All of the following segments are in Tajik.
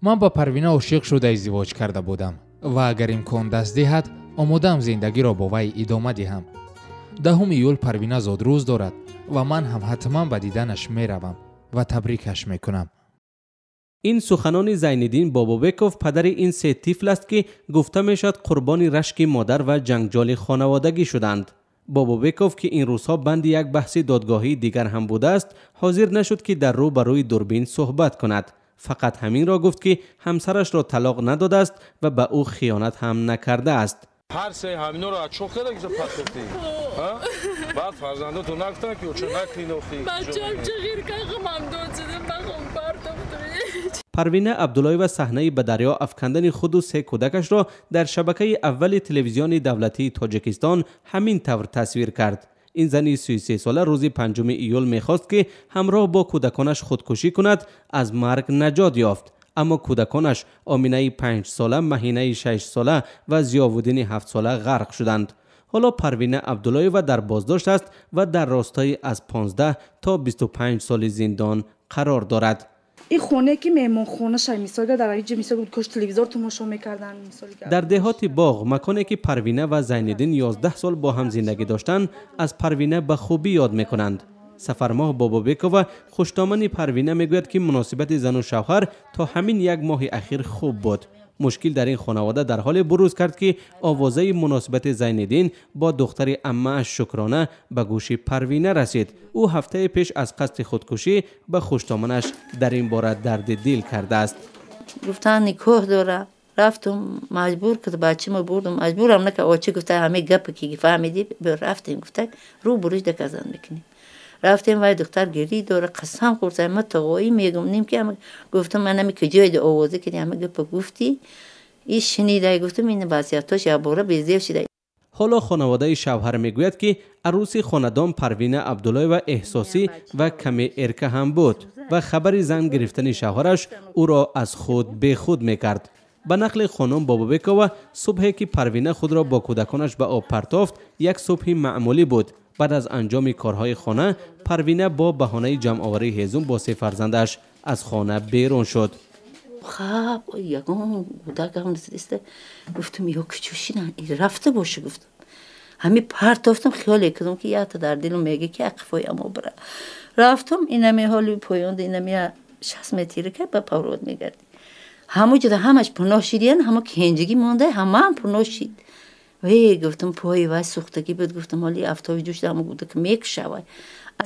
Ман ба Парвина ошиқ шуда издивоҷ карда будам ва агар имкон даст диҳад, омодаам зиндагиро бо вай идома диҳам. 10 июл Парвина зодрӯз дорад ва ман ҳам ҳатман ба диданаш меравам ва табрикаш мекунам. Ин суханони Зайниддин Бобобеков, падари ин се тифл аст, ки гуфта мешавад қурбони рашки модар ва ҷанҷоли хонаводагӣ шуданд. Бобобеков, ки ин рӯзҳо банди як баҳси додгоҳии дигар ҳам будааст, ҳозир нашуд, ки дар рӯ ба рӯи дурбин суҳбат кунад. Фақат ҳаминро гуфт, ки ҳамсарашро талоқ надодааст ва ба ӯ хиёнат ҳам накардааст. Ҳар се ҳаминро аз чо карда ки патофтӣ? Баъд фарзандото нагуфтанд, ки чо накунӣ? Бачам чағир кахмам дод шудам, бахом партофтум. Парвина Абдуллоева саҳнаи ба дарё афкандани худу се кӯдакашро дар шабакаи аввали телевизиони давлатии Тоҷикистон ҳамин тавр тасвир кард. Ин зани 33сола рӯзи 5 июл мехост, ки ҳамроҳ бо кӯдаконаш худкушӣ кунад, аз марг наҷот ёфт. Аммо кӯдаконаш Оминаи 5сола, Маҳинаи 6сола ва Зиёвуддини 7сола ғарқ шуданд. Ҳоло Парвина Абдуллоева дар боздошт аст ва дар ростои аз 15 то 25 соли зиндон қарор дорад. Ин хонае ки меҳмонхонаша, мисолга, дар иҷа, мисол, кош телевизор тамошо мекарданд, мисолга. Дар деҳоти Боғ, маконе ки Парвина ва Зайниддин 11 сол бо ҳам зиндагӣ доштанд, аз Парвина ба хубӣ ёд мекунанд. Сафармоҳ Бобобекова, хуштомани Парвина, мегӯяд, ки муносибати зану шавҳар то ҳамин як моҳи ахир хуб буд. Мушкил дар ин хонавода дар ҳоле бурӯз кард, ки овозаи муносибати Зайниддин бо духтари аммааш Шукрона ба гӯши Парвина расид. Ӯ ҳафтаи пеш аз қасди худкушӣ ба хуштоманаш дар ин бора дарди дил кардааст. Гуфтан, никоҳ дора. Рафтум, маҷбур кард, бачамо бурдум, маҷбурам нака, очи гуфта, ҳамаи гапе ки фаҳмидӣ, рафтем, гуфта, рӯ буриш доказан мекунем. Рафтем, вай духтар гирӣ дора, қасам хӯрд, ма тоғоӣ мегум ним, ки гуфтам, ман ами куҷои овоза кардӣ, ҳама гапа гуфтӣ, и шунидай, гуфтам, ин васиятош якбора безеб шуда. Ҳоло хонаводаи шавҳар мегӯяд, ки арӯси хонадон Парвина Абдуллоева эҳсосӣ ва каме эрка ҳам буд ва хабари зан гирифтани шавҳараш ӯро аз худ бехуд мекард. Ба нақли хонум Бобобекова, субҳе ки Парвина худро бо кӯдаконаш ба об партофт, як субҳи маъмулӣ буд. Баъд аз анҷоми корҳои хона, Парвина бо баҳонаи ҷамъоварии ҳезум бо се фарзандаш аз хона берун шуд. Хаб, ягон кӯдакам нест. Гуфтам, ё куҷо шидан рафта боша, гуфтам. Ҳами партофтам, хиёле кардам, ки якта дар дилам мега, ки ақифои амо бира. Рафтам, инами ҳоли поёнда, инами 60 метри ка ба поворот мегардӣ. Ҳамо ҷода ҳамаш пуноҳ шидиян, ҳамо кенҷигӣ монда, ҳамаам пуноҳ шид. Вей, гуфтам, пои вай сӯхтагӣ буд, гуфтам, ҳоли афтоби ҷӯшда ҳамо кӯдак мекушавай.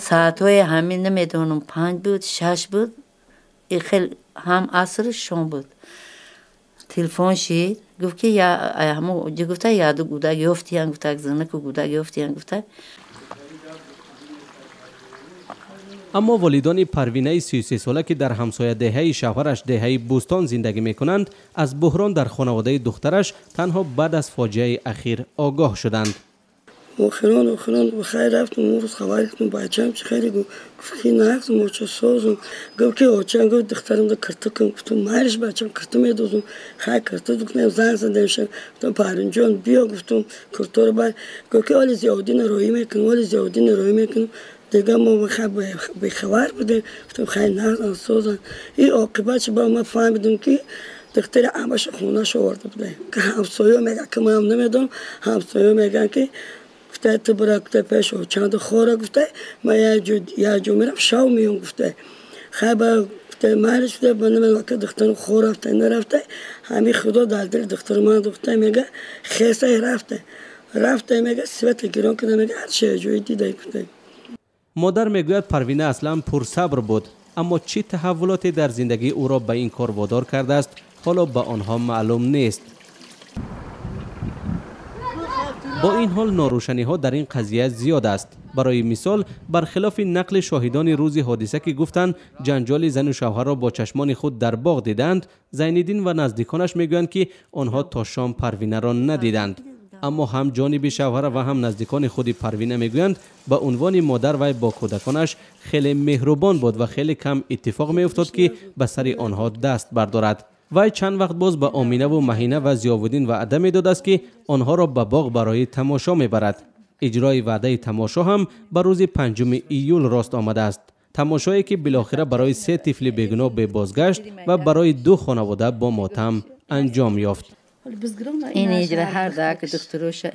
Саатҳои ҳамин намедонам, 5 буд, 6 буд, хел ҳам аср шом буд. Телефон шид, гуфт, ки ҳамо гуфта, яду кӯдак ёфтиян, гуфта, занаку кӯдак ёфтиян, гуфта. Аммо волидони Парвинаи 33сола, ки дар ҳамсоядеҳаи шавҳараш, деҳаи Бӯстон, зиндагӣ мекунанд, аз буҳрон дар хонаводаи духтараш танҳо баъд аз фоҷиаи ахир огоҳ шуданд. Охирон, охирон, бахайр рафтум. Он рӯз хабар гирифтум, бачаам чи хеле, гуфт, ки нағзум, оча, созум. Гуфт, ки очаам, гуфт, духтарамда кирта кун. Гуфтум, майлиш, бачам, кирта медозум. Хай, кирта духтем, занг задем, гуфтум, Парвинҷон, биё, гуфтум, кирторо бар. Гуфт, ки оли Зиёддина роҳӣ мекунам, оли Зиёддина роҳӣ мекунам. Дига мо бехабар будем. Гуфтум, хай, нағзан, созан. Ин оқибатшо ба ман фаҳмидум, ки духтари амаша хонаша оварда будем. Ҳамсоё мегӯяд, ки манам намедонам, ҳамсоё мегӯянд, ки гуфта, ту бира, гуфта, пеш чанду хора, гуфта, ман як ҷо мерам, шав меём, гуфта. Хай, ба гуфта, майлиш, гуфта, ба намедонам, ки духтарам хор рафта, нарафта. Ҳами худо дар дили духтари ман духта, мега, хеса рафта рафта, мега, света гирон када, мега, ҳар чӣ ҷои дида, гуфта. Модар мегӯяд, Парвина аслан пурсабр буд, аммо чӣ таҳаввулоте дар зиндагии ӯро ба ин кор водор кардааст, ҳоло ба онҳо маълум нест. Бо ин ҳол норӯшаниҳо дар ин қазия зиёд аст. Барои мисол, бархилофи нақли шоҳидони рӯзи ҳодиса, ки гуфтанд, ҷанҷоли зану шавҳарро бо чашмони худ дар боғ диданд, Зайниддин ва наздиконаш мегӯянд, ки онҳо то шом Парвинаро надиданд. Аммо ҳам ҷониби шавҳара ва ҳам наздикони худи Парвина мегӯянд, ба унвони модар вай бо кӯдаконаш хеле меҳрубон буд ва хеле кам иттифоқ меуфтод, ки ба сари онҳо даст бардорад. Вай чанд вақт боз ба Оминаву Маҳина ва Зиёвуддин ваъда медодааст, ки онҳоро ба боғ барои тамошо мебарад. Иҷрои ваъдаи тамошо ҳам ба рӯзи 5 июл рост омадааст. Тамошое, ки билохира барои се тифли бегуноҳ бебозгашт ва барои ду хонавода бо мотам анҷом ёфт. Ин иҷра ҳар дака духтуроша.